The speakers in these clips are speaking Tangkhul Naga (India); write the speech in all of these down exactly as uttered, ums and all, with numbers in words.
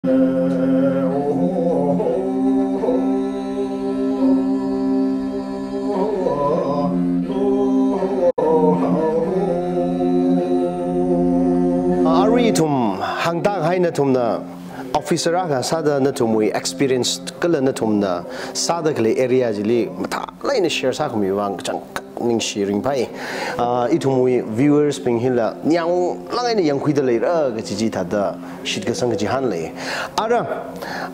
Arui ithum hāngtākahai nathumna officer akha sāda nathumwui experience kala nathumna sāda khalei area chili mathālāk eina share sākhami vang kachangkhat ningshi ringphai. Ah, ithumwui viewers bing hila ningyāng lāk eina yangkhuida leira kaji chi thāda shitkasang kachihān lei. Ara,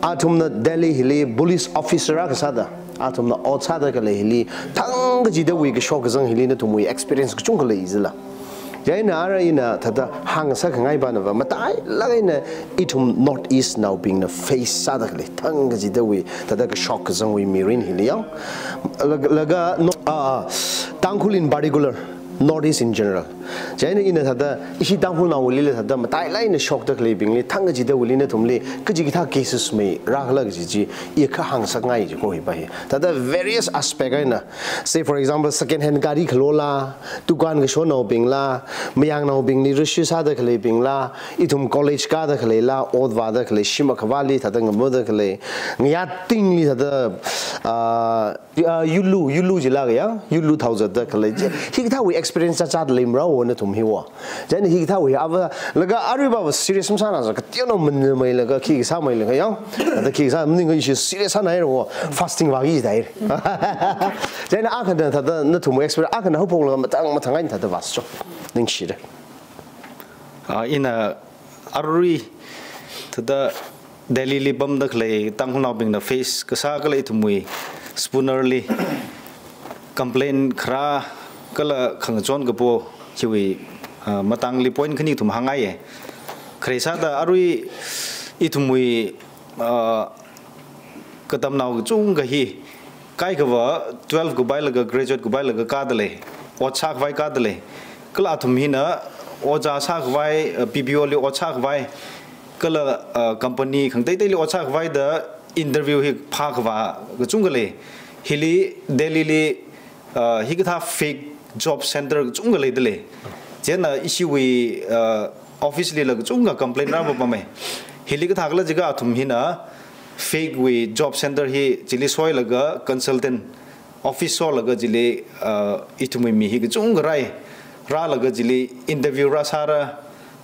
athumna Delhi hili police officer akha sāda, athumna ot sāda khalei hili, thang kachidawui kashok kazang hili nathumwui experience kachungkha lei jila. Chieina ara ina thāda hāngsākhangai pana va, matailāk eina ithum North East naobingna face sāda khalei, thang kachidawui, thāda kashok kazangwui mirin hili yang. Laga, laga, no, ah, ah, Tangkhul in particular, North East in general. Chieina ina thāda, ishi Tangkhulnaowuili thāda, matailāk eina shokda khaleibingli, thang kachidawuili nathumli, kachikathā cases mei rākhala kaji chi, i kha hāngsāngai ji ko hi pa hi. Thāda various aspect eina, say for example, second hand gari khalola, dukan kashonnaobingla, mayangnaobingli rishi sāda khaleibingla, ithum college kāda khaleila, ot vāda khalei, shim akhavāli thāda ngamoda khalei, ngayā tingli thāda, ah, ah, yulu, yulu jilāka ya, yulu thaozatda khalei. Chi, hikathāwui experience chāchāda leimara wo nathum hi wo. Chieina hikathāwui ava, laga arui va serious masāna sa, kateonao manmeilaga, khi kasāmeilaga ya. Thāda khi kasā maningakha ishi serious sānai ro, fasting vāki jidai. Chieina akhana thāda nathumwui experience, akhana haophoklaga mathang mathang eina thāda vāscho. Ningshira. Ah, ina arui thāda Delhi li pamda khalei Tangkhulnaobingna face kasā kala ithumwui Spooner li complain kharā kala khangachon kapo hiwui, ah, matangli point khani ithum hāngngaiya. Khare sāda arui ithumwui, ah, katamnao kachungkha hi kaikhava twelve kupailaga, graduate kupailaga kāda lei, ot sākhavai kāda lei. Kala athum hina ojā sākhavai, eh, B P O li ot sākhavai, kala, eh, company khangateiteili ot sākhavai da interview hi phākhavā kachungkha lei. Hili Delhi li, eh, hikathā fake job center kachungkha leida lei. Chieina ishiwui, eh, office lila kachungkha complain rāpapamei. Hili kathākhala jiakha athum hina fake wui job center hi chili soilaga consultant office solaga chili, ah, ithumwui mi hi kachungkha rāi, rālaga chili interview rāsāra,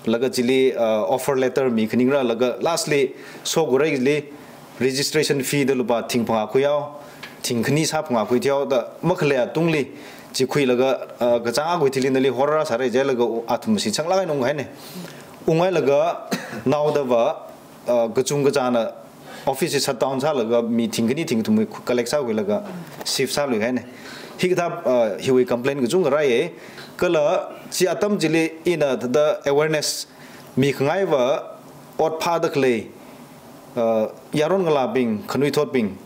laga chili, ah, offer letter mi khaningra, laga lastly sokhurai chili registration fee da lupā thing phangā khuihao, thing khani sā phangā khuithuihao da makhalei atungli chi khuilaga, ah, kachāng akhui thili nali horra sāra jilaga athum si changlāk eina unghaina. Unghailaga naodava, ah, kachungkha china office shutdown sālaga mi thing khani thing kathum collect sākhuilaga shift sāluihaina. Hikathā, ah, hiwui complain kachungkha rāya. Kala chi atam chili ina thāda awareness mikhangaiva ot phāda khalei, ah, yaron ngalābing, khanuithotbing,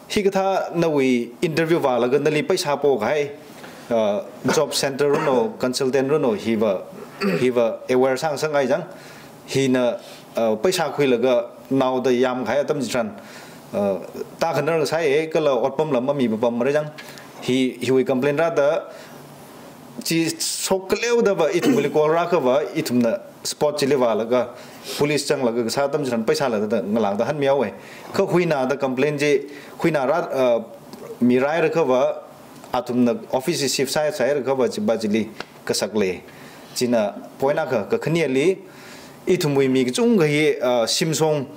hikathā nawui interview vālaga nali paisa pokahai, ah, job center runo, consultant runo, hiva, hiva aware sāngasakngai chang. Hina, ah, paisa khuilaga naoda yamkahai atam chitharan, ah, tākhanar ngasāya, kala otpamla mamipapamra chang. Hi, hiwui complain rāda, chi shokkaleodava ithumli call rākhava, ithumna spot chili vālaga, police changlaga kasā atam chitharan paisala da ngalāngda hanmihaowa. Kha huinada complain chi, huina rā, ah, mi rāirakhava, athumna office shift sāi, sāirakhava chiva chili kasak lei. China point akha, kakhaneli, ithumwui mi kachungkha hi, ah, shimshong,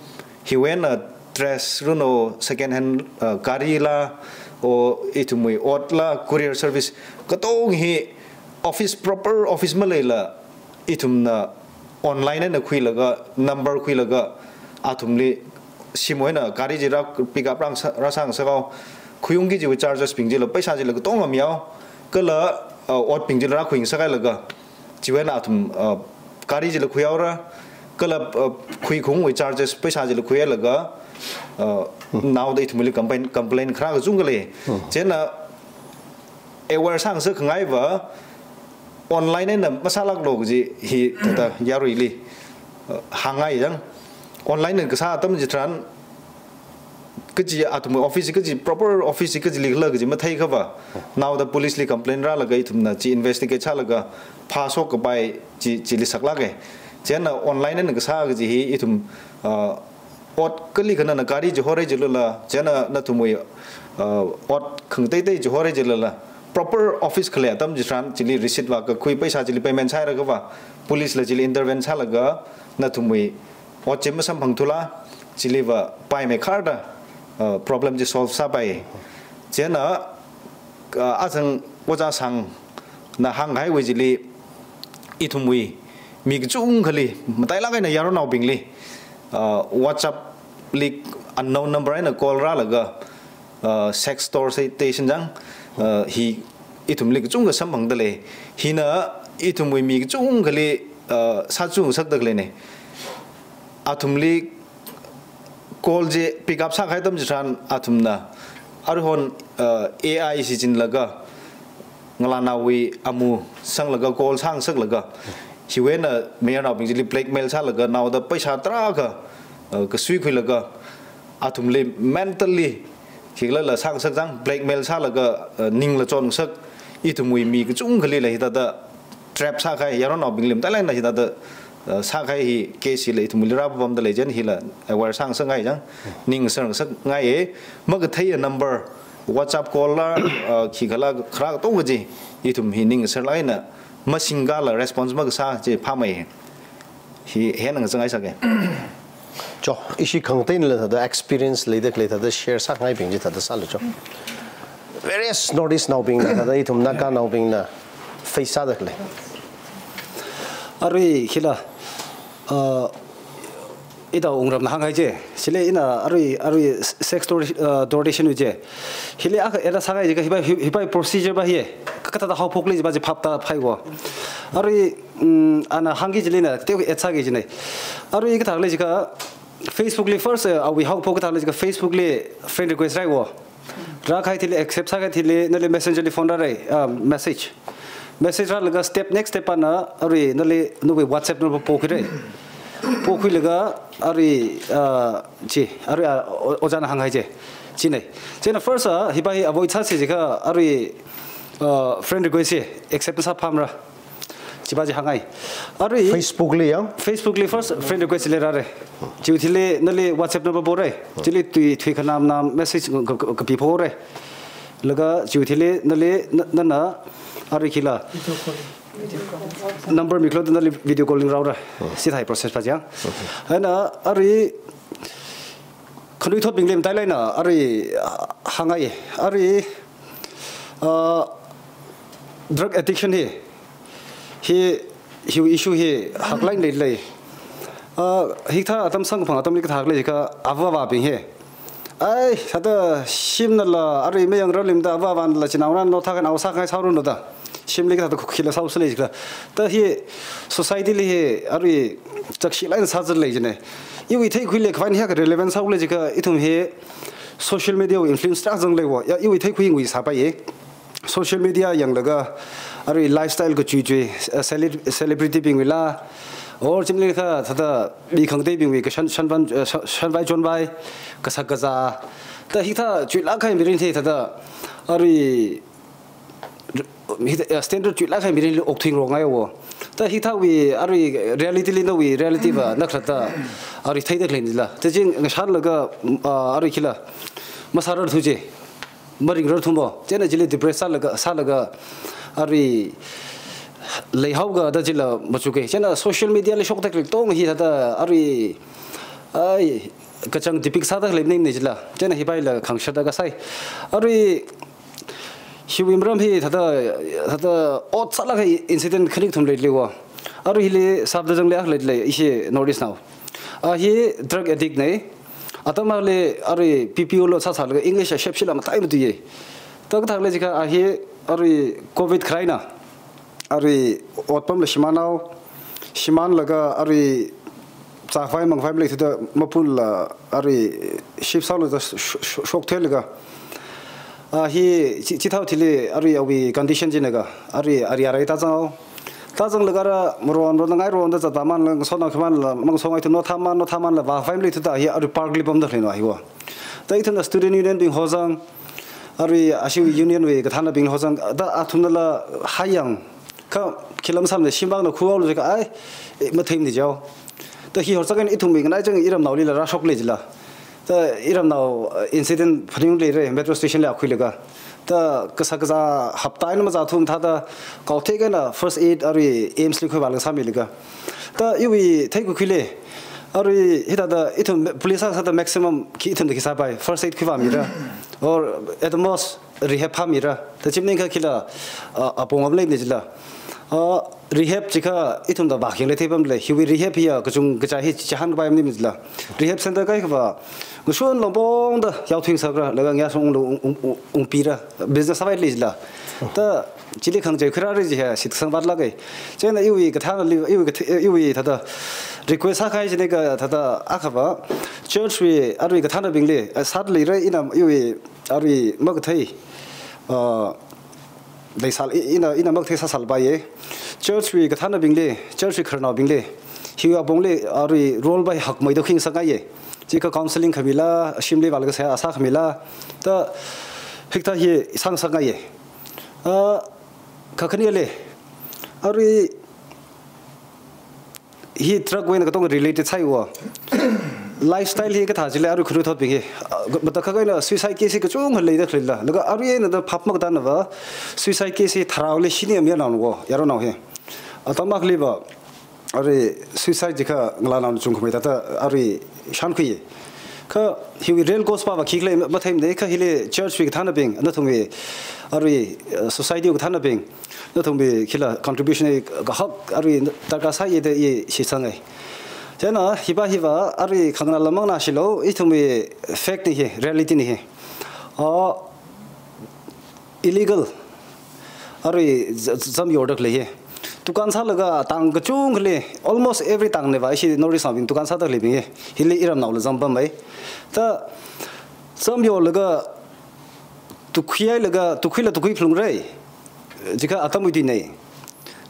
hiwui eina dress runo, second hand, ah, gari la, o ithumwui ot la, courier service, katong hi office, proper office maleila, ithumna online eina khuilaga, number khuilaga, athumli shimwui eina gari chi rā pick up rāngasā, rāsāngasakhao, khuiungki chiwui charges bing chila, paisa chila katonga mihao, kala, ah, otbing chila rākhuingasakailaga, chiwui eina athum, ah, gari chila khuihaora, kala, ah, khuikhungwui charges paisa chila khuihailaga, ah, naoda ithumli complain, complain kharā kachungkha lei. Chieina aware sāngasakkhangaiva online eina masālāklo kaji hi thāda yaruili, uh, hāngngai chang. Online eina kasā atam chitharan kaji athum office kaji proper office kajili khala kaji matheikhava, naoda police li complain rālaga ithumna chi investigate sālaga phāshok kapai chi, chili saklāka. Chieina online eina kasā kaji hi ithum, uh, Ot kali khanana gari chihorei jilala, chieina nathumwui, uh, ot khangateitei chihorei jilala, proper office khalei atam chitharan chili receipt vākakhui, paisa chili payment sāhaira kava, police la chili intervene sālaga, nathumwui ot chi masamphangthula, chiliva paimeikharda, uh, problem chi solve sāpai. Chieina, uh, azang Ojā Sangna hānghaiwui chili, ithumwui mi kachungkhali, matailāk eina yaronnaobingli, uh, WhatsApp li unknown number eina call rālaga, uh, sex solicitation chang, uh, hi ithumli kachungkha samphangdalei. Hina ithumwui mi kachungkhali, uh, sāchungasakdakhaleina. Athumli call chi pick up sākahai atam chitharan athumna aruihon, uh, A I shichinlaga ngalānaowui amu sanglaga call sāngasaklaga, hiwui eina mayarnaobing chili blackmail sālaga naoda paisa tarākha, uh, kasuikhuilaga, athumli mentally khikhala sāngasak chang, blackmail sālaga, uh, ningla chonngasak, ithumwui mi kachungkhalila hithāda trap sākahai, yaronnaobingli matailāk eina hithāda, uh, sākahai hi case hila ithumli rāpapamdalei, chieina hila aware sāngasakngai chang, ning sāngasakngaiya. Makatheiya number, WhatsApp call la, uh, khikhala kharā katonga chi, ithum hi ning sārlāk eina masingkala response makasā chi phāmei. Hi hina ngazangngaisaka. Cho, ishi khangateinala thāda experience leidakhalei thāda share sāngaibing chi thāda sālu cho. Various Northeast naobingna thāda ithum Naganaobingna face sādakhalei. Arui khila, uh, ithāda wungramna hānghai chi. Chili ina arui, arui sex extor-, uh, extortion wui chi. Hili akha ina sāngai jiakha hipa, hi-, hipa procedure pa hi. Kathāda haophokli jipa chi phaptāphai wo. Arui, mm, ana hāngki chili na, teo etsāki china. Arui kathālei jiakha Facebook li first, uh, awui haophok kathālei jiakha Facebook li friend request rai wo. Rākahai thili accept sākahai thili nali Messenger li phone rārai, ah, message. Message rālaga step, next step pana arui nali nawui WhatsApp number pokhuirai. Pokhuilaga arui, ah, chi, arui, ah, o-, ojāna hānghai chi. China. Chieina first, ah, hipa hi avoid sāsi jiakha arui, ah, friend request hi accept sāpamra. Chipa chi hāngngai. Arui Facebook li yang? Facebook li first friend request li rārai. Chiwui thili nali WhatsApp number porai. Chili tui, tui khanam nam message ka, ka, kapiphorai. Laga chiwui thili nali na, nana arui khila number miklo nali video calling rāra. Chithāi process pa chi yang. Eina arui khanuithotbingli matailāk eina arui, ah, hāngngai. Arui, ah, drug addiction hi, hi, hiwui issue hi haklāk eina leilei. Ah, hikathā atam samkaphang atamli kathālei jiakha avāvabing hi. Ai, thāda shimnala, arui mayang ralimda avāvanala chinaonao thākhanao sākhangai sāranu da. Shimli kathāda khukhila sāusalei jiakha. Ta hi society li hi arui chakshilāk eina sāzālei china. Iwui theikhuili khavai hi akha relevant sāulei jiakha ithum hi social media wui influence tarākha zanglei wo. Ya, iwui theikhuiwui sāpai ye. Social media yanglaga arui lifestyle kachuichui, uh, cele-, celebrity bingwuila, or chimlikha thāda mi khangateibingwui kashan, shanvan, uh, sha-, shanvai chonvai, kasak kazā. Ta hikathā chuilāk kahai mirin hi thāda arui hikathā, uh, standard chuilāk kahai mirinli okthuingarokngai wo. Ta hikathāwui arui reality li nawui reality va na khalatta arui theidakhalei nila. Ta chi ngashanlaga, uh, arui khila masārarthu chi. Maringrarthu mo. Chieina chili depress sālaga, sālaga arui leihaoga da chila machuka. Chieina social media li shokdakhalei katonga hi thāda arui, ai, kachāng depict sādakhalei maningmana chila. Chieina hipaila khangashata kasai. Arui hiwui maram hi thāda, thāda ot sālāk kahai incident khani kathum leilei wo. Arui hili sāpda zanglei akha leilei, ishi Northeast nao. A hi drug addict na. Atam akhali arui P P O lo sāsālaga English a shepshila matai matuiya. Ta kathālei jiakha a hi arui covid kharā eina arui otpamla shimānhao, shimānlaga arui zākhavai mangkhavai maleithuda mapunla arui ship sālu da sh-, sh-, sh-, shoktheilaga. A hi chi, chithao thili arui awui condition china kha, arui arui arui tāzanghao. Tāzanglaga ara maron, ron ngai ron da zat vāmanla, ngasotnao khi manla, mangasotngai thu no thāman, no thāmanla, vākhavai maleithuda hi arui park li pamdakhalei no hi wo. Ta ithumna student union bing hozang, arui ashiwui union wui kathānabing hozang, ta athumnala hayang, kha khilam samna shim bang na khuaolu jiakha ai, eh, matheimana jiao. Ta hi horzak eina ithumwui nganai chang iramnaolila rāshokli jila. Ta iramnao, uh, incident phaningli re metro station li akhuilaga. Ta kasā kasā hapta eina mazā thum thāda kaothei eina first aid arui AIIMS li khuivālaga sāmilaga. Ta iwui theikakhuili arui hithāda ithum police sāda maximum khi ithumda khi sāpai, first aid khuivāmira. Or at the most rehab phāmira. Ta chi maningakha khila, uh, apong am leimana jila. Uh, rehab jiakha ithumda vākhayang lei theipamlei. Hiwui rehab hiya kachungkha hi chihān kapai maningmana jila. Rehab center kaikhava ngashun longpongda yaothui ngasakra, laga ngayā sung ung, ung, ung, ungpira, business sāpai lei jila. Ta chili khangachei khuirāra jiakha shitsangvātlāka. Chieina iwui kathānali, iwui kath-, iwui thāda request sākahai chieina kathāda akhava church wui arui kathānabingli, eh, sāda leira ina iwui arui makathei, uh, leisāla, i-, ina, ina makathei sāsālapaiya. Church wui kathānabingli, church wui khararnaobingli, hiwui apongli arui role va hakmeida khuingasakngaiya. Jiakha counseling khamila, shimli vālaga seihā sākhamila, ta hikathā hi sāngasakngaiya. Ah, kakhaneli, arui hi drug wui eina katonga related sāhaiwa. Lifestyle hi kathā chili arui khanuithotbing hi, ah, matakhak eina suicide case hi kachungkha leida khaleila. Laga arui eina da phap makatana va suicide case hi tharāli shini mayarnaowa, yaronao hi. Atam akhaliva arui suicide jiakha ngalānaona chungkhamei thāda arui shānkhuiya. Kha hiwui real cause pava khikhala matheimana, kha hili church wui kathānabing, nathumwui arui, uh, society wui kathānabing, nathumwui khila contribution hi kahak arui darkar sāya da i shitsangai. Chieina hiva hiva arui khanganāla manganāshilu, ithumwui fact na hi, reality na hi. Ah, illegal arui z-, z-, zam yorda khalei hi. Dukan sālaga tang kachungkhali, almost every tangnava ishi North East naobing dukan sāda khaleibing hi. Hili iramnaola zangpammei. Ta zam yorlaga tukhuihailaga, tukhuila tukhui phalungra jiakha atam wui tuina.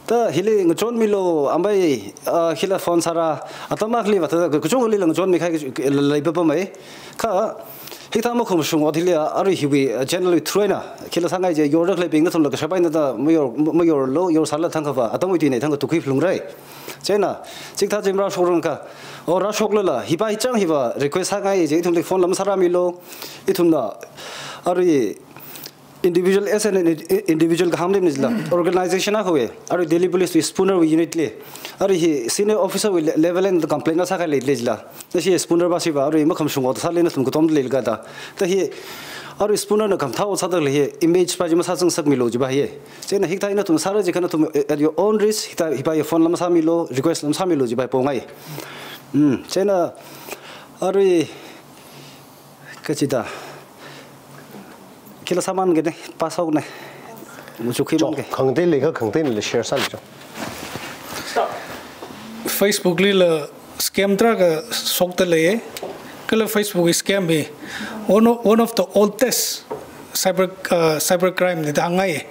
Ta hili ngachonmilu, amei, ah, hila phone sāra, atam akhaliva thāda kachungkhali ngachonmikahai leipapamei. Kha hikathā makhumshung ot hili arui hiwui, ah, channel wui through eina khila sāngai je, yorda khaleibing nathumla kashap eina da mayor, mayorlu, yorsālala thangkhava atam wui tuina, thangkha tukhui phalungra. Chieina chikathā chi marāshokrangakha, o rāshoklala, hiva hi chang hiva request sāngai je, ithumli phone la masārāmilu, ithumna arui individual, as an indi-, individual kahāng maningmana jila, organization akhawui, arui Delhi Police wui Spooner wui unit li, arui hi senior officer wui le-, level eina complaint sākahai leili jila. Nashi Spooner va shiva arui makhamashung ot sāli nathum katomda leilaga da. Ta hi arui Spooner na khamathā ot sāda khalei hi image va chi masāzangngasakmilu jiva hi. Chieina hikathā hi nathum sāra jiakha nathum, eh, at your own risk, hikathā hiva hi phone la masāmilu, request la masāmilu jiva hi pongai. Hmm, chieina arui kachida. Khila sāmangena, pass out na. Muchukhi Chok, mangke. Khangatei leikha khangateili share sālu chok. Facebook lila scam tarākha shokda lei. Kala Facebook wui scam hi one of, one of the oldest cyber, uh, cyber crime na da hāngngai.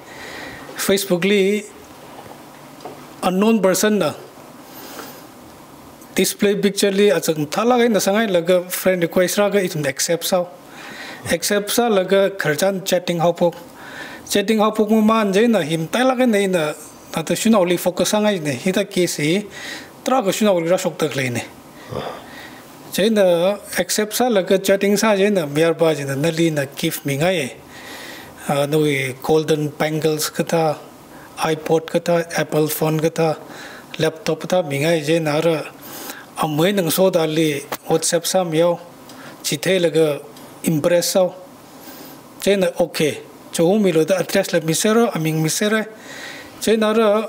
Facebook li unknown person na display picture li achang thālāk eina sāngailaga friend request rālaga ithum accept sāo. Accept sālaga khararchan chatting haophok. Chatting haophok mamān chieina hi matailāk eina ina thāda shanaoli focus sāngaina, hithā case hi tarākha shanaoli rāshokda khaleina. Chieina accept sālaga chatting sā chieina mayarva china nali ina gift mingai. Ah, nawui golden bangles kathā, iPod kathā, Apple phone kathā, laptop kathā mingai chieina ara amei nang sodali WhatsApp sāmihao, chitheilaga impress sāo. Chieina okay, cho milu da address la misera, aming misera. Chieina ara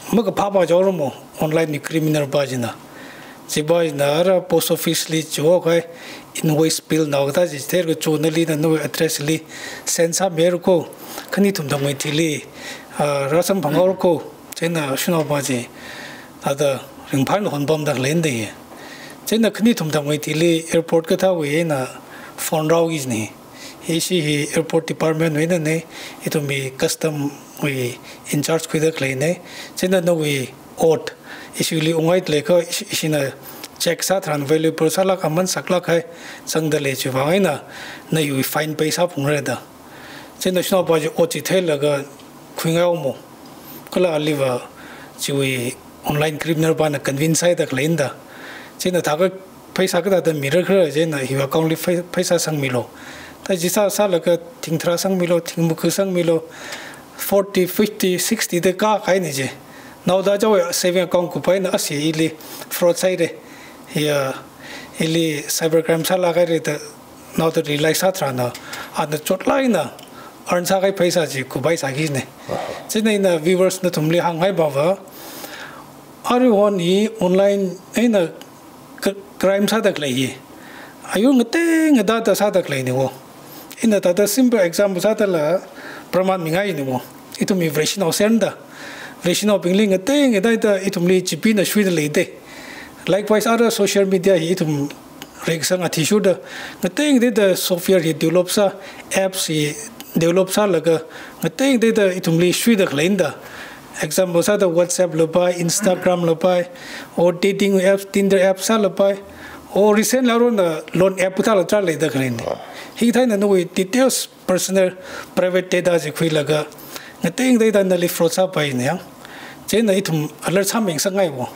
makaphā va chao ramo, online wui criminal va china. Chiva china ara post office li cho kahai invoice bill nao kathā chi theikha cho nali na nawui address li send sāmihaira ko, khani thumthang wui thili, ah, rāsamphanghaora ko, chieina shanaova chi thāda ringphāna honpamda khaleina da hi. Chieina khani thumthang wui thili airport kathāwui eina phone rāhaoki jina. Ishi hi airport department wui einana, ithumwui custom wui in charge khuida khaleina. Chieina nawui ot ishili unghai leikha ishi, ishina check sā tharan valuable sālāk, aman saklāk kahai zangda lei chiwui vang eina na iwui fine pay sāphungra da. Chieina shanaova chi ot chi theilaga khuingai haomo. Kala aliva chiwui online criminal vana convince sāhaida khaleina da. Chieina thākha pheisā kathāda mira khala, chieina hiwui account li phei-, pheisā sangmilu. Thā chi sā, sālaga thing tharā sangmilu, thing muku sangmilu, forty, fifty, sixty da kākahaina chi. Naoda chao saving account kupaina asi ili fraud sāhaira. Ya, ili cyber crime sālāk haira da naoda realize sā tharan, ana chotlāk eina earn sākahai pheisā chi kupai sākina. Chieina ina viewers nathumli hāngngai bava, aruihon hi online eina k-, crime sāda khalei hi ayur ngatei ngateida sāda khaleina wo. Ina thāda simple example sādala praman mingaina wo. Ithumwui Vareshinao serna da, Vareshinaobingli ngatei ngateida ithumli chipina shuida leida. Likewise, ara social media hi ithum reikasang athishurda ngatei ngateida software hi develop sā, apps hi develop sālaga ngatei ngateida ithumli shuida khaleina da. Example sāda WhatsApp la pai, Instagram la pai, or dating apps, Tinder app sāla pai, or recently arui na loan app kathāla tarākha leida khaleina. Hikathā eina nawui details, personal private data chi khuilaga ngatei ngateida nali fraud sāpaina yang. Chieina ithum alert sāmi ngasakngai wo.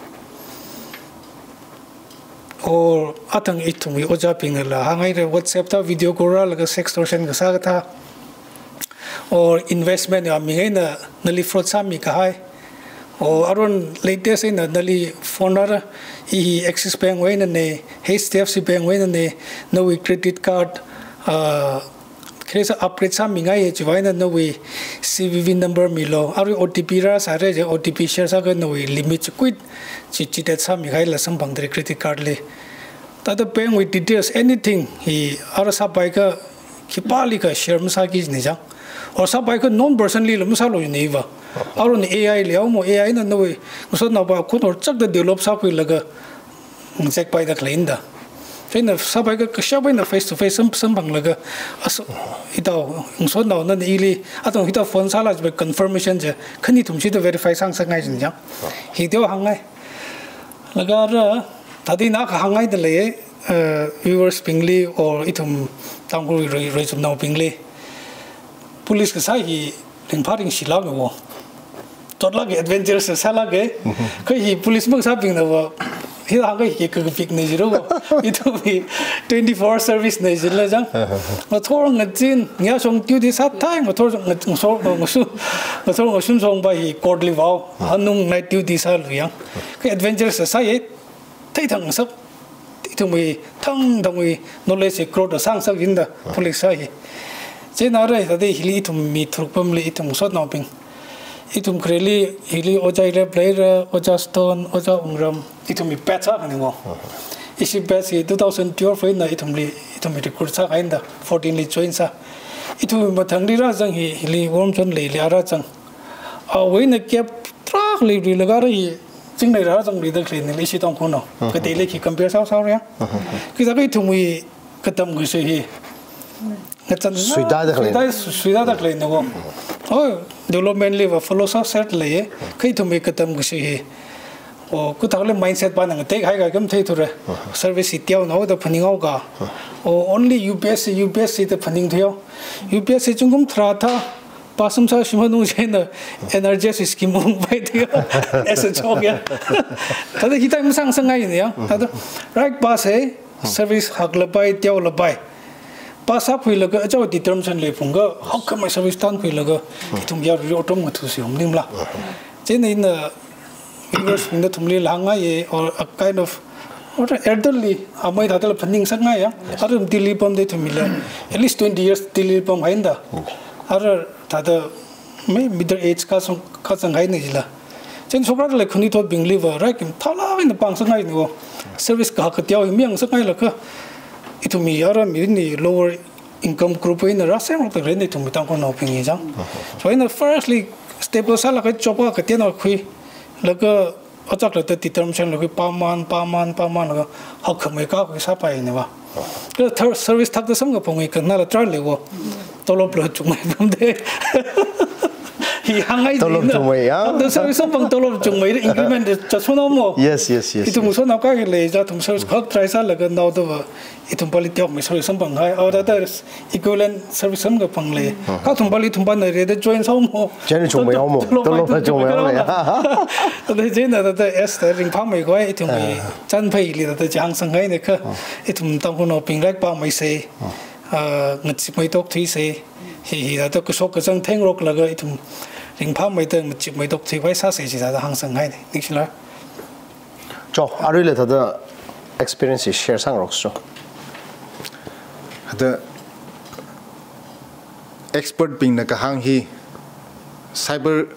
Or athang ithumwui ojābingnala hānghaira, WhatsApp thā video call rālaga sextortion kasā kathā. Or investment ya ming eina nali fraud sāmi kahai. Or arui latest eina nali phone rāra, i hi Axis Bank wui einana, H D F C Bank wui einana, nawui credit card, ah, khalei sā upgrade sāmingai chiwui eina nawui C V V number milu, arui O T P rāsāra je, O T P share sākha nawui limit chi quit chi, chi deduct sāmikahaila samphangdalei credit card li. Thāda bank wui details, anything hi ara sāpaikha khipālikha share masāki jina chang. Or sāpaikha known person lila masālu jina va. Arui A I li haowa mo, A I na nawui ngasotnao va khon or chakda develop sākhuilaga ngazek paida khaleina da. Chieina sāpaikha kashap eina face to face sam, samphanglaga, as, itao ngasotnao nana ili, athang hithā phone sāla chiwui confirmation chi khani thum shida verify sāngasakngai jina chang. Hi teo hāngngai. Laga ara, thāda ina kahāngngaida lei, eh, viewers bingli or ithum Tangkhul rui, rui chumnaobingli. Police kasā hi ringphā ringshilāka wo. Chotlāka, adventurous sālāka. Kha hi police makasābingna va, hi hāngkahai hi kakapikna jira wo. Ithumwui twenty-four hour service na jila chang. Ngathor ngazin, ngayā shong duty sāthai, ngathor nga-, ngaso-, ngasu-, ngathor ngashun shong va hi court li vao. Hanung night duty sālu yang. Kha adventurous sāya, theithang sāp, ithumwui thangthangwui knowledge hi growth sāngasak jina da, police sā hi. Chieina ara thāda hili ithum mi tharuk pamli ithum ngasotnaobing. Ithum khareli hili Ojā Irep leira, Ojā Stone, Ojā Wungram, ithumwui batch sākhani wo. Ishi batch hi two thousand twelve eina ithumli, ithumwui recruit sākahaina da, fourteen li join sā. Ithumwui mathangli rāzang hi, hili Wurumchon leili ara zang. Awui eina gap tarākha leiluilaga ara hi, chinglei rāzangluida khaleina ishi Tangkhulnao. Kateili khi compare sāsāra ya. Khi sākha ithumwui katam kashui hi ngachan suidada khalei. Suidada, suidada khaleina wo. Oh, development li va follow sāserda leiya. Kha ithumwui katam kashui hi, oh, kathāli mindset va nang tekhai ka kam theithura. Service hi teonaoda phaninghaoka. Oh, only U P S C, U P S C da phaningthuiya. U P S C zingkum tharā thā pass masāshim hanung chieina N R G S scheme ungpai thiya. As a joke ya. Thāda hithā masāngasakngaina ya. Thāda, right, pass hai, service haklapai, teolapai. Pass sākhuilaga, achao determination leiphungkha, haokhamei service tankhuilaga, ithum yarui atom ngathusi um ningla. Chieina ina viewers bing nathumlila hāngngaiya, or a kind of, or elderly, amei thādala phaningsakngaiya. Arum Delhi pamda ithumwuila, at least twenty years Delhi pamhaina da. Ara thāda, mi-, middle age kazang, kazanghaina jila. Chieina shokra lei khani thotbingli va, raikim thalak eina pāngasakngaina wo. Service kahak kateo hi miyangasakngailakha, ithumwui ara mirinwui lower income group eina rāsem rāta rena ithumwui Tangkhulnaobing hi chang. So ina firstly stable sālaga job kateonao khuilaga, achak lada determination la khui pāman, pāman, pāmanlaga, haokhamei kakhui sāpaina va. Kha thar-, service thakda samkaphangwui kanala tarākha lei wo. Tolopla chungmei pamda. Hi hāngngai. Tolop chungmei, ya? Tolop service samphang tolop chungmei, increment de chāshon haomo. Yes, yes, yes, ithum yes. Shon haokahai lei, athum service khak try sālaga naodava, ithum pali teokmei service samphanghai. Aoda da equivalent service samkaphang lei. Mhm. Kha athum pali ithum pana re da join sāhaomo. Join chungmei haomo. Tolop, tolop, tolop chungmei haomo, ya. Ada jina da da as da ringphāmei khavai, ithum mi Ah. chānphaili da da chihāngsanghaine kha. Ah. Ithum Tangkhulnaobing lairikpāmeise. Ah. Ah, ngachipmeithuise. Hi, hi, da da kashok kazang thengroklaga ithum ringphāmeida ngachipmeithuikhavai sāse chi da da hāngsanghaine. Ningshilāk. Cho, aruila thāda experience share sāngaroksa. Thāda expert bingna kahāng hi, cyber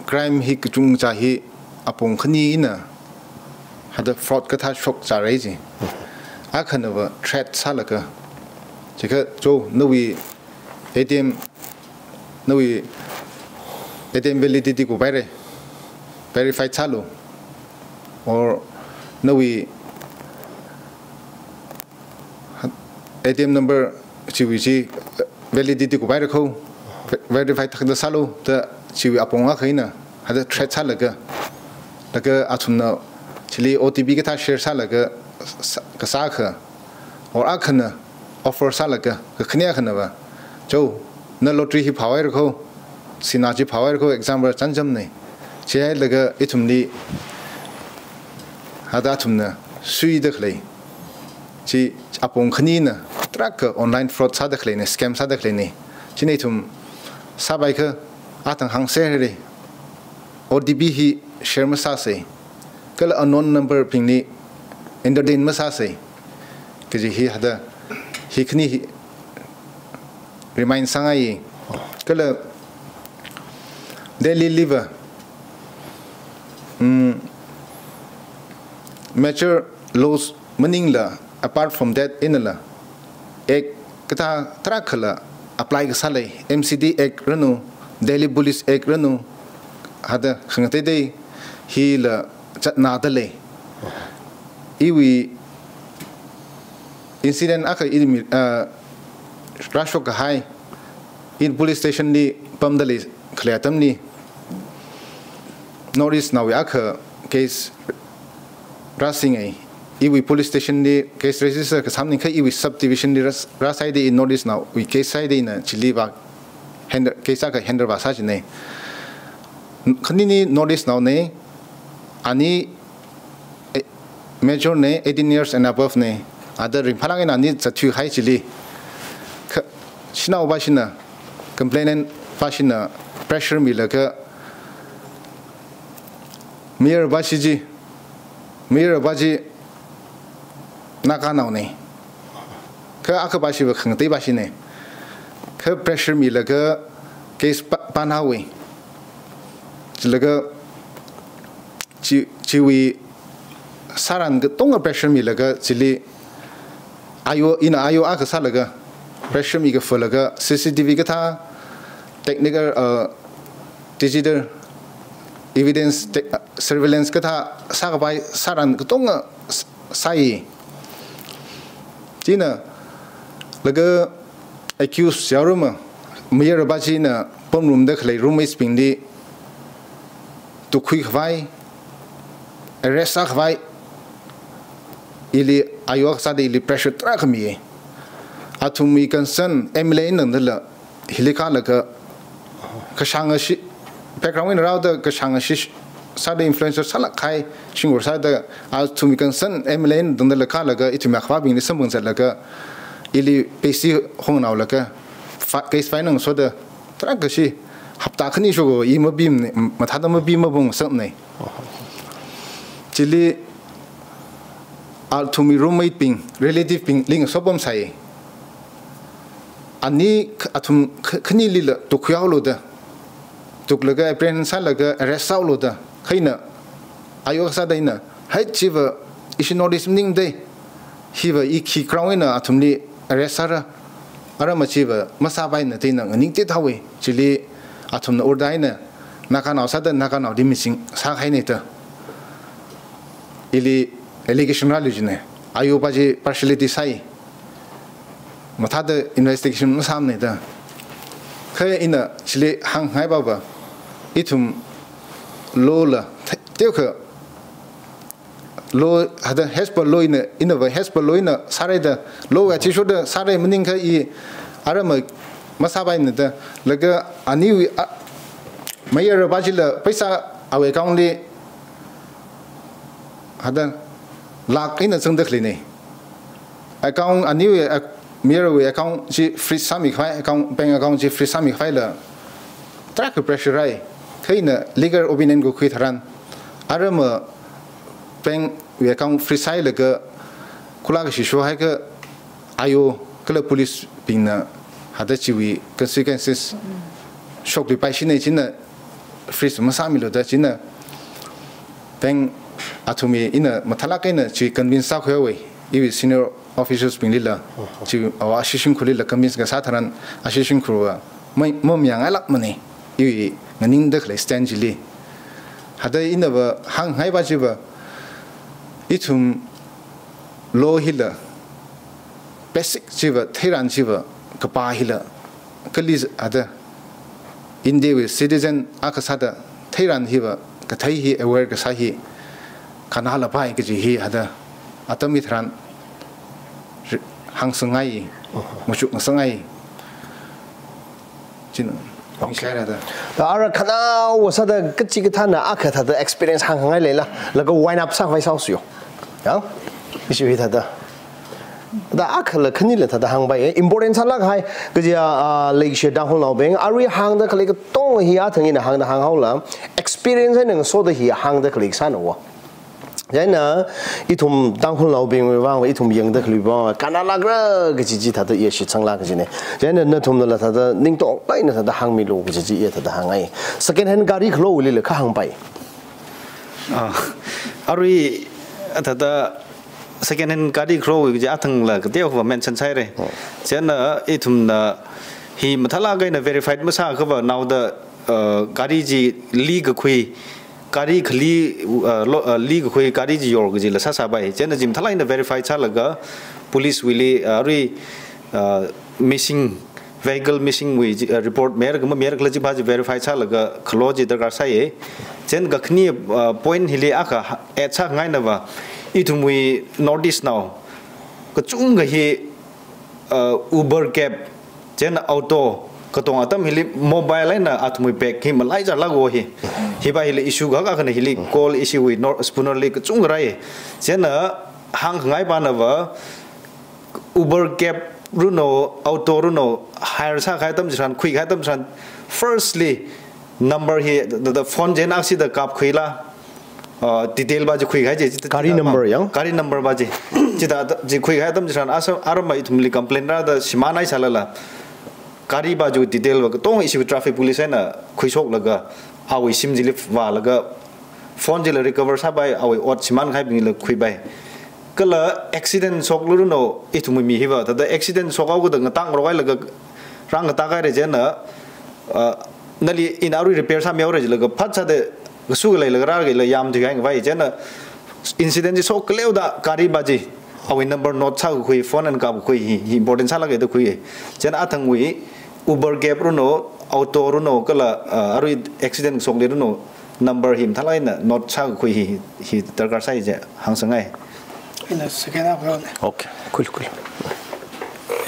crime hi kachungkha hi apong khani eina thāda fraud kathā shokchārai ji. Akhanava threat sālaga, jiakha cho nawui A T M, nawui A T M validity kuphaire, verify sālu. Or nawui A T M number chiwui chi validity kuphaire kho, ve-, verify thāda sālu, da chiwui apong akha eina thāda threat sālaga, laga athumna chili O T P kathā share sālaga sā-, kasā akha, or akhana offer sālaga, kakhane akhanava, cho, na lottery hi phāhaira kho, sinā chi phāhaira kho, example chānjamne. Chihailaga ithumli thāda athumna suida khalei chi apong khanina tarākha online fraud sāda khaleine, scam sāda khaleine. Chieina ithum sāpai kha athang hāngserhaire. O T P hi share masāse. Kala unknown number bingli entertain masāse. Kaji hi thāda, hi khani hi remind sāngai. Kala Delhi liva, mm, major laws maningla, apart from that, einala, act kathā tarākhala apply kasā lei, M C D Act ranu, Delhi Police Act ranu, thāda khangateitei hila chatnada lei. Iwui incident akha i mi, ah, rāshok kahai, in police station li pamda lei khalei atamli, North East naowui akha case rāsingai, iwui police station li case register kasā maningakha iwui subdivision li rā, rāsai da i North East naowui case sāi da ina chili vā handle, case akha handle vāsā jine. Khanini North East naone, ani, eh, major ne, eighteen years and above ne, thāda ringphālāk eina ani zatthuihai chili. Kha, shanao pāshina, complainant pāshina pressure milaga, mayarpā chi chi, mayarpā chi Naganaone. Kha akhapā chiva khangatei pāshine. Kha pressure milaga case pā, pānhaowe. Chilaga chi, chiwui sāran katonga pressure milaga chili ayo, ina ayo akha sālaga, pressure mi kaphalaga, C C T V kathā, technical, uh, digital evidence, te-, uh, surveillance kathā sākapai sāran katonga s-, sāi. Chieina, laga accused yaoruma, mayarpā china pamrumda khalei roommates bingli tukhuikhavai, arrest sākhavai, ili ayo akha sāda ili pressure tarākha miye. Athumwui concern M L A eina tangdala hili kālaga kashānga shi, background eina rāhaoda kashānga shi sāda influencer sālāk kahai shimkhur sāda athumwui concern M L A eina tangdala kālaga ithumwui akhavābingli samphang zatlaga ili peishi hongnaolaga fa-, case file ngasoda tarākha shi hapta khani shokko i mapimane, mathāda mapi mapung sāmane. Chili athumwui roommate bing, relative bingli ngasopamsai. Ani kh-, athum kh-, khanilila tukkhuihaolu da. Tuklaga apprehend sālaga arrest sāhaolu da. Kha ina ayo akha sāda ina, hai chiva ishi North East maningde. Hiva i khi ground eina athumli arrest sāra. Ara machiva masāpaina da ina nganingtithaowe. Chili athumna ur da ina Naganao sāda Naganaoli missing sākahaine da. Ili allegation rālu jine. Ayopā chi partiality sāi. Mathāda investigation masāmane da. Kha ina chili hāngngai pāva. ithum law la, teokha law hada as per law ina, inava as per law ina sārai da, law athishurda sārai maningakha i arama masāpaimana da, laga aniwui, a, mayarva chila paisa awui account li hada lakh eina zangda khaleina. Account aniwui, ac-, mayarwui account chi freeze sāmikhavai, account, bank account chi freeze sāmikhavai la tarākha pressure rai. Kha ina legal opinion kakhui tharan, arama bank wui account freeze sāhailaga khula kashi shohaiakha, ayo kala police bingna hada chiwui consequences shokluipaishina, china freeze masāmilu da, china bank athumwui ina mathālāk eina chi convince sākhuihaowa, iwui senior officials bingli la, chi awa ashi shimkhurli la convince kasā tharan, ashi shimkhurva mai, mamayāngailākmana, iwui nganingda khalei stand chili. Hada inava hāngngai pa chiva, ithum law hila basic chiva, theiran chiva, kapā hila, kali hada India wui citizen akha sāda theiran hiva, kathei hi aware kasā hi kannalapai kaji hi hada atam hitharan ri-, hāngsangngai, machukngasangngai. China. Okay. Ningshai rāda. Da ara khanaowa sāda kachikathāna akha thāda experience hāngngai leila, laga wind up sākhavai sāusiyo. Ya? Issue hi thāda. Da akhala khanila thāda hāngpai, eh, important sālākhai, kaja, ah, leishiya Tangkhulnaobing, arui hāngda khalei katonga hi athang ina hāngda hānghaola, experience eina ngasoda hi hāngda khalei sānawa. Chieina ithum Tangkhulnaobingwui vang, ithum yangda khaleiwui vang, kannalākra kaji chi thāda iya shitsanglāk kajina. Chieina nathumnala thāda ningtonglāk eina thāda hāngmilu kaji chi iya thāda hāngngai. Second hand gari khalovulila kha hāngpai. Ah, arui thāda second hand gari khalovui kaji athangla kateokha mention sāhaira. Oh. Chieina ithumna hi mathālāk eina verified masāakhava naoda, uh, gari chi li kakhui, gari khali, uh, lo, uh, li kakhui gari chi yor kajila sāsāpai. Chieina chi mathālāk eina verified sālaga police wuili, uh, arui, uh, missing, vehicle missing wui chi, uh, report mayar kama mayar khala chipā chi verified sālaga khalo chi darkar sāya. Chieina kakhane, uh, point hili akha ha-, add sāngainava, ithumwui North East nao kachungkha hi, uh, Uber cab, chieina auto, katonga atam hili mobile eina athumwui bag hi malaichālākwo hi. Hiva hili issue kahak akhana, hili call ishiwui Nor-, Spooner li kachungkha rai. Chieina hāngkhangai panava, Uber cab runo, auto runo, hire sākahai atam chitharan, khuikahai atam chitharan, firstly, number hi, the, the phone chieina aksida kapkhuila, uh, detail pa chi khuikahai chi, chi, gari number yang? Gari number pa chi. Chithāda, chi khuikahai atam chitharan, asa, arama ithumli complain rāda shimānhai sālala, gari pa chi detail pa katonga ishi traffic police eina khuishoklaga, awui SIM chili vālaga, phone chila recover sāpai, awui ot shimānkahai bingla khuipai. Kala accident shoklu runo, ithumwui mi hiva, thāda accident shokhao kida ngatāngarok hailaga, rāngatāhaira chieina, uh, nali ina arui repair sāmihaora jilaga, phat sāda kasu kaleilaga rākahai la yamthuihai ngavai chieina, incident chi shokkaleoda gari pa chi, awui number note sākakhui, phone eina kapkakhui hi, hi important sālāka da khui. Chieina athangwui Uber cab runo, auto runo, kala, uh, arui accident shokli runo, number hi mathālāk eina note sākakhui hi, hi darkar sāi chi hāngsangngai. Ina second half lo ne. Okay, khuilu, khuilu.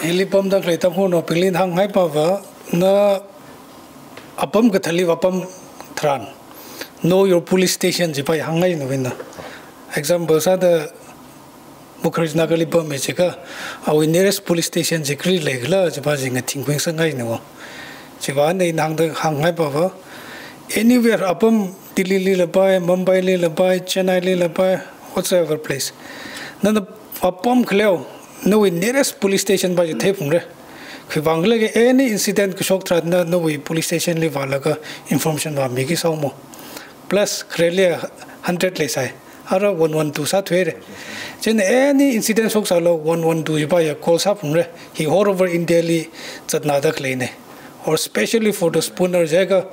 Hili pamda khalei Tangkhulnaobingli hāngngai pava, na apam kathāli apam tharan, know your police station chi pa hāngngaina wina. Example sāda, Mukherjee Nagar li pammi jiakha, awui nearest police station chi kali leikhala, chipa chi ngathingkhui sāngaina wo. Chipa ina hāngda hāngngai pava, anywhere apam Delhi li lapai, Mumbai li lapai, Chennai li lapai, whatsoever place. Nana apam khaleo, nawui nearest police station pa chi theiphungra. Khiwuivang khala jiakha any incident kashok tharan na, nawui police station li vālaga information vāmiki sāomo. Plus, khareli hundred leisai. Ara one one two sāthuira. Chieina any incident shoksālu one one two chipa ya call sāphungra. Hi whole over India li zatnada khaleina. Or specially for the Spooner jiakha,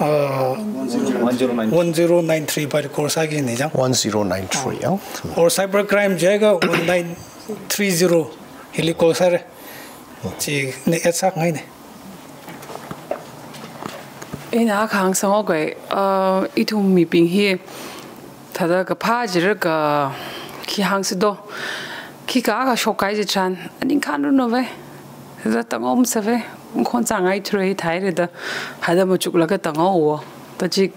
uh, one zero nine three pa call sākina chang. One zero nine three, ah. Or cyber crime jiakha one nine three zero hili call sāra. China add sāngaina. Ina kahāng sāngaroka, uh, ithum mibing hi thāda kaphā jilaga khi hāngsi do. Khikha kha shokkahai chitharan, aning khanranu ve. Thāda tāngarumsa ve. Khon zāngai thura thāhaira da. Hithāda machuklaga tāngarumwo. Thāda chi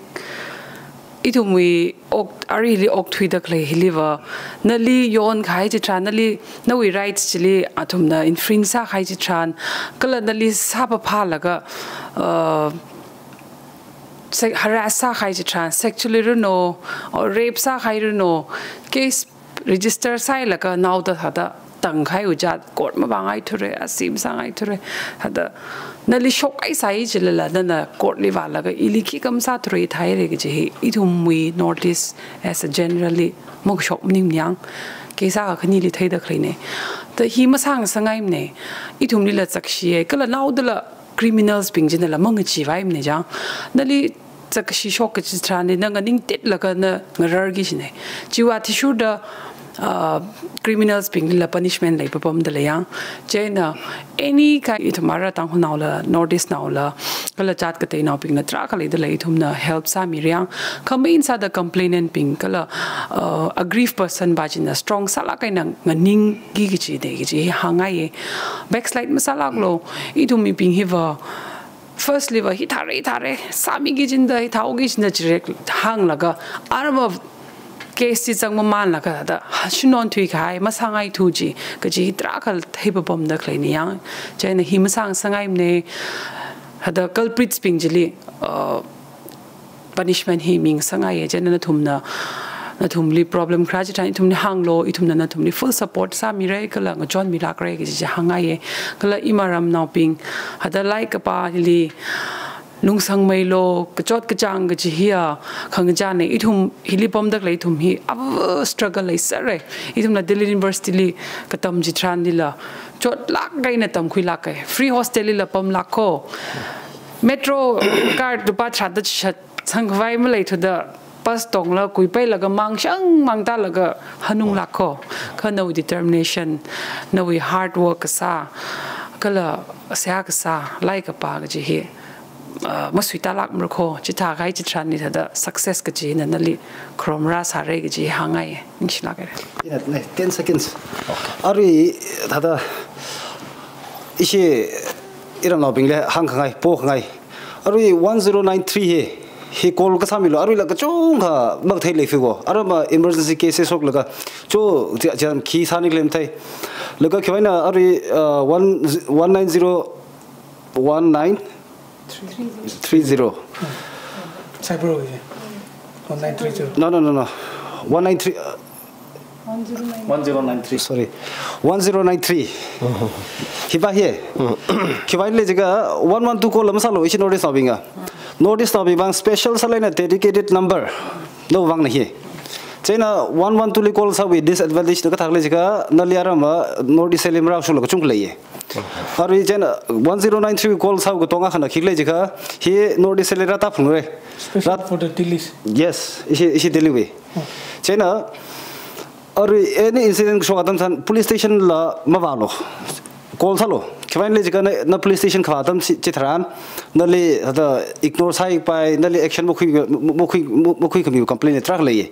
ithumwui ok, aruili okthuida khalei hiliva, nali yonkahai chitharan, nali, nawui rights chili athumna infringe sākahai chitharan, kala nali sāphaphalaga, uh, se-, harass sākahai chitharan, sexually ranu, or rape sākahairanu, case register sāhailaga naoda thāda tāngkahai ujat, court mavāngai thura, asi masāngai thura, thāda nali shokhaisai jilala, nana court li vālaga ili khikha masāthura thāhaira kaji hi, ithumwui North East as a generally makashok maningmana yang, case akha khanili theida khaleina. Thāda hi masāngasakngaimana, ithumlila zakshiya, kala naodala criminals bing chinala mangacheevaimana chang. Nali zakshi shok kaji chitharanli na nganingtitlaga na ngararki kajina. Chiwui athishurda, uh, criminals binglila punishment leipapamda lei yang. Chieina any kind ithum ara Tangkhulnaola, North East naola, kala jat kateinaobingla tarākha leida lei, ithumna help sāmira yang. Kha main sāda complainant bing kala, uh, aggrieved person pa china strong sālāk eina nganingki kajina kaji hi hāngngaiya. Backslide masālāklu, ithum mibing hiva first liva hithāra, hithāra, sāmiki kajina, hithāhaoki kajina jirik hānglaga, arama case chi zangmamanlaga thāda, ha, shannon thuikahai, masāngaithu chi, kaji tarākha theipapamda khaleina yang. Chieina hi masāngasakngaimana, thāda culprits bing chili, uh, punishment hi mingasakngaiya, chieina nathumna, nathumli problem kharā chitharan ithumli hānglu, ithumna nathumli full support sāmira kala ngachonmilākra kaji chi hāngngaiya. Kala iramnaobing, thāda lairik kapāli lungsangmeilu, kachot kachāng kaji hiya khangachāna, ithum hili pamda khalei ithum hi ava struggle leisera. Ithumna Delhi University li katam chitharanlila chotlāk eina tamkhuilāka. Free hostel lila pamlāka. Metro card lupā tharāda chishat sangkhavai maleithuda bus tongla kuipailaga mangshang mangtālaga hanunglāka. Kha nawui determination, nawui hard work kasā, kala seihā kasā, lairik kapā kaji hi, uh, masuitālākmara kho, chithākahai chitharanli thāda success kajina nali khorumrāsāra kaji hāngngaiya. Ningshilākra. Ina, ne, ten seconds. Arui thāda ishi iramnaobingli hāngkhangai, pokhangai. Arui one zero nine three hi, hi call kasāmilu, aruila kachungkha makathei leifiko. Arama emergency cases shoklaga, cho, chi, chi, khi sāni khalei mathei. Laga khiwui eina arui, uh, one, one nine zero, one nine three zero. Cyber ho ye. One nine three zero. No, no, no, no. One nine three, uh, One zero nine three. Sorry. One zero nine three. Hi pa hi. Khiwui eina jiakha one one two call la masālu, ishi North East naobinga. North East naobing vang special sālāk eina dedicated number. Nawui vangna hi. Chieina one one two li call sāwui disadvantage na kathā khala jiakha, nali arama North East li marāshungla kachungkha leiya. Arui chieina one zero nine three call sāwui katonga akhana khi khala jiakha, hi North East li rātāphungra. Special for the Delhi. Yes, ishi, ishi Delhi wui. Chieina, arui any incident kashok atam tharan police station la mavālu. Call sālu. Khiwui eina jiakha na, na police station kavā atam chi, chitharan, nali thāda ignore sāhaipai, nali action makhui, makhui, makhuikhami complaint tarākha lei.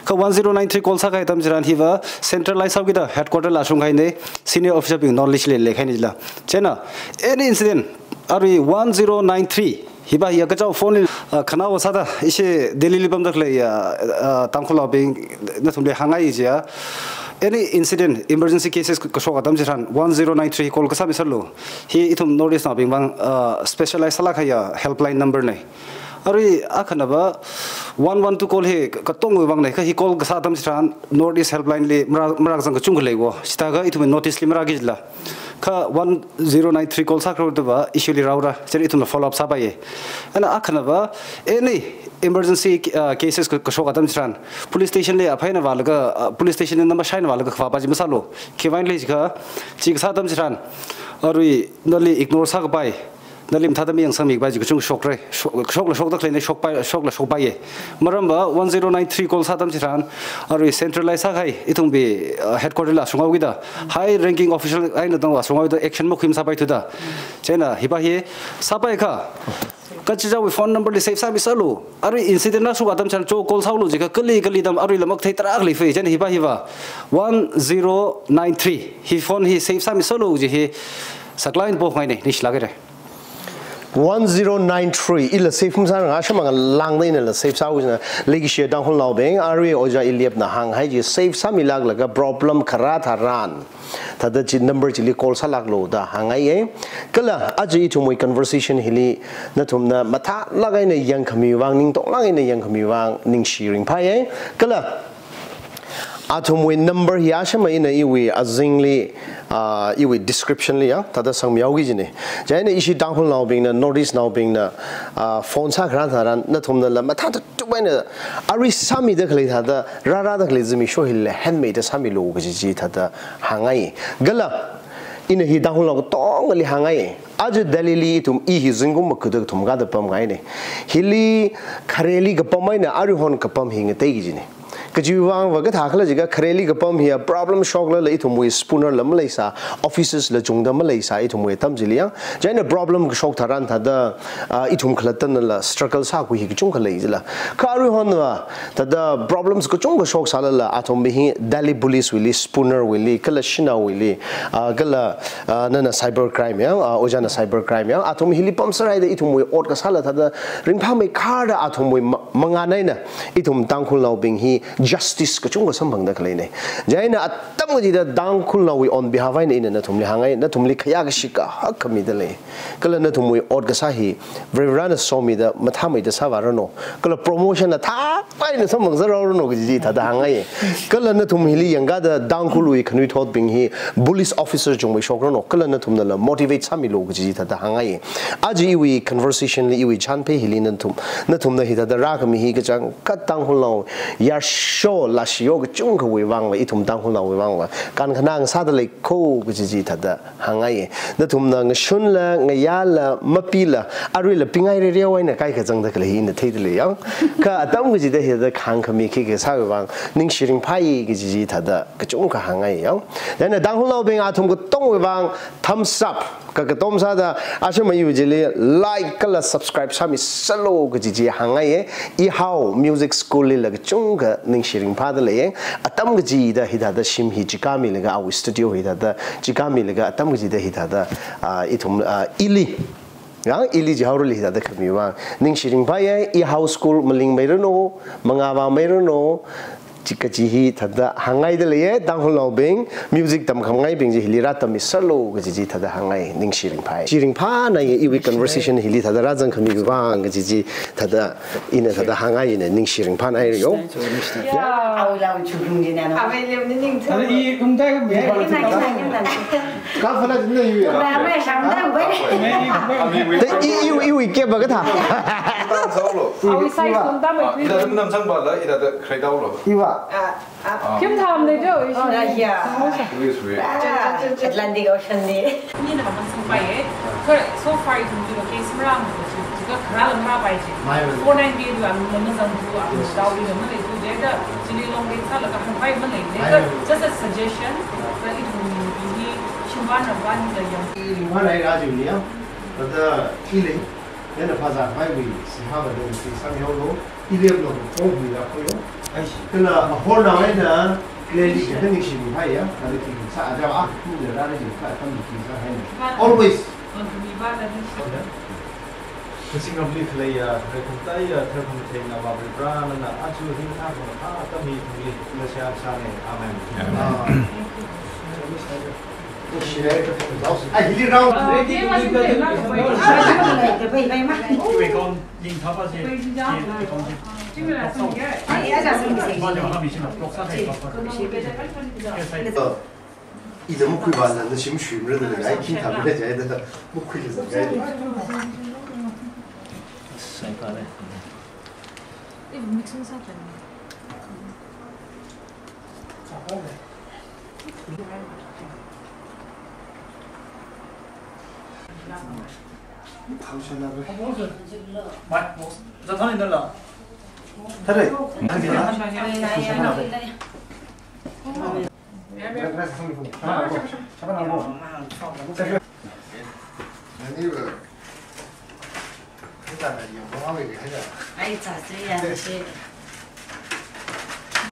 Kha one zero nine three call sākahai atam chitharan hiva centralize sāhaokida headquarter la shungkahaina, senior officer bing knowledge li leikahaina jila. Chieina, any incident, arui one zero nine three, hi pa hiya kachao phone li, uh, khanaowa sāda, ishi Delhi li pamda khalei, uh, uh, Tangkhulnaobing, nathumli hāngngai jiakha, any incident, emergency cases kashok atam chitharan, one zero nine three call kasāmiserlu. Hi ithum North East naobing vang, uh, specialize sālāk kahaiya helpline number na. Arui akhana pa, one one two call hi katongwui vangna, kha hi call kasā atam chitharan, North East helpline li marā, marākazang kachungkha leiko. Chithākha ithum North East li marāki jila. Kha one zero nine three call sākharu da pa, issue li rāura, chieina ithumna follow up sāpaiya. Ana akhana pa, any emergency, uh, cases ka, kashok atam chitharan, police station li aphei eina vālaga, uh, police station li number shai eina vālaga kavā pa chi masālu. Khiwui eina jiakha, chi kasā atam chitharan, arui nali ignore sākapai, nali mathāda mayangsangmikapai chi kachungkha shokra, shok, shokla shokda khaleina, shokpai, shokla shokpaiya. Maram pa, one zero nine three call sā atam chitharan, arui centralize sākahai, ithumwui, uh, headquarter la shunghaokida, high ranking official eina tangva shunghaokida, action makhui masāpaithuda. Chieina, hi pa hi, sāpaikha. Kachichāwui phone number li save sāmiserlu. Arui incident na shuka atam chān cho call sālu jiakha kali kali atam aruila mathei tarākha leifai, chieina hiva hiva one zero nine three. Hi phone hi save sāmiserlu kaji hi saklāk eina pongainei, ningshilāk haira. One zero nine three, ila save masāranglakha, shimāng langda inala save sāhaowa jina, leikashi Tangkhulnaobing, arui ojā Eliapna hānghai chi save sāmilāklaga problem kharā tharan thāda chi number chili call sālāklu da hāngngaiye. Kala aja ithumwui conversation hili nathumna mathālāk eina yangkhami vang, ningtonglāk eina yangkhami vang ningshi ringphāye. Kala athumwui number hi ashama ina iwui azingli, ah, iwui description li ya, thāda sangmihaoki jine. Chieina ishi Tangkhulnaobingna, North East naobingna, ah, phone sākharā tharan, nathumnala mathāda tup eina, arui sāmida khalei thāda, rārāda khalei zimiksho hili handmade sāmilu kaji chi thāda hāngngai. Kala, ina hi Tangkhulnao katongali hāngngai. Aja Delhi li ithum i hi zingkum makada kathum kada pamngaine. Hili khareli kapam eina aruihon kapam hi ngateiki jine. Kajiwui vangva kathā khala jiakha khareli kapam hiya problem shoklala ithumwui spooner la maleisā, offices la chungda maleisā ithumwui atam chili ya. Chieina problem kashok tharan thāda, ah, ithum khalattanala struggle sākhui hi kachungkha lei jila. Kha aruihonva, thāda problems kachungkha shoksālala, athum hi Delhi police wuili, spooner wuili, kala shanaowuili, ah, kala, ah, nana cyber crime ya, ah, ojāna cyber crime ya, athum hili pamserhaida ithumwui ot kasāla thāda ringphāmeikharda athumwui ma-, mangān eina, ithum Tangkhulnaobing hi justice kachungkha samphangda khaleine. Chieina atam kachida Tangkhulnaowui on behalf eina ina nathumli hāngngai, nathumli khayākashi kahak khamida lei. Kala nathumwui ot kasā hi Varivarana somida mathāmeida sāvāranu. Kala promotion na thāpai eina samphang sāranu kaji chi thāda hāngngai. Kala nathum hili yangkada Tangkhulwui khanuithotbing hi police officer chungmeishokranu. Kala nathumnala motivate sāmilu kaji chi thāda hāngngai. Aja iwui conversation li iwui chānphei hili nathum, nathumna hithāda rākhami hi kachangkhat Tangkhulnao yarsho lāshiyo kachungkhawui vangva, ithum Tangkhulnaowui vangva kankhanang sāda lei kho kaji chi thāda hāngngai. Nathumna ngashunla, ngayāla, mapila, aruila pingai rereo eina kaikha zangda khalei hi ina theida lei ya. Kha atam kachida hithāda khāngkhami khikha sāwui vang ningshi ringphāi kaji chi thāda kachungkha hāngngai ya. Chieina Tangkhulnaobing athum katongwui vang thumbs up, kakatom sāda, ashama iwui chili like kala subscribe sāmiserlu kaji chi hāngngaiye. Ihao Music School lila kachungkha ningshi ringphāda leiye. Atam kachida hithāda shim hi chikāmilaga, awui studio hithāda chikāmilaga, atam kachida hithāda, ah, ithum, ah, ili, ya, ili jihaorali hithāda khami vang ningshi ringphāye. Ihao School malingmeiranu, mangāvāmeiranu, chi kaji hi thāda hāngngaida leiye. Tangkhulnaobing, music tamkhamangaibing chi hili rātammiserlu kaji chi thāda hāngngai, ningshi ringphāi. Chi ringphānaiye, iwui conversation hili thāda rāzangkhami vang kaji chi thāda ina thāda hāngngaine, ningshi ringphānaiyo. Ya. Awui lam chukrum jina no. Awui lam ni ning. Ana i kumtai kam ya. Ina ina ina. Ka fala jina yu ya. Ba mai shang da bai. Ta i, i, iwui keba kathā. Awui size kumta mai. Ida dum nam sang ba la, ida da kredau lo. Iva. Ah, ah. Kim tham le jo, ishi. Oh, yeah. Please wait. Ah, Atlantic Ocean ni. Ni na mansangpaiye. Kha, so far ithum chi case marāma chi, chi kharāla marāpai chi. Mai, mai. Four nine day lu am lam zangtu, am dao lu lam le tu, jida chili long day sālaga hāngpai malei. Mai, mai. Just a suggestion. Kha ithum ni shimvān ramvān la yam. Ringvānai rājiu ni ya. Thāda ili. Nana phazā phaiwui, sihā va dong si sāmihaolu, Eliapna konghui la khoyo. Aishi. Kala ahornao eina, clearly kha ningshi ringphāya, kala ki sā aja a, tu le ra le jing kha tam ki sāhaina. Always. Kasingapli khaleiya, khalei kumtaiya, khalei kumtheina va Varivara nana, aja hi thākha mathā atam hi thangli, ngasā sāne. Amen. Amen. Ah. Ida mukhui ba na, na shim shim re da, ai, king tham re da, ai. Sai pa re. Ai, cha, cha, ya, che.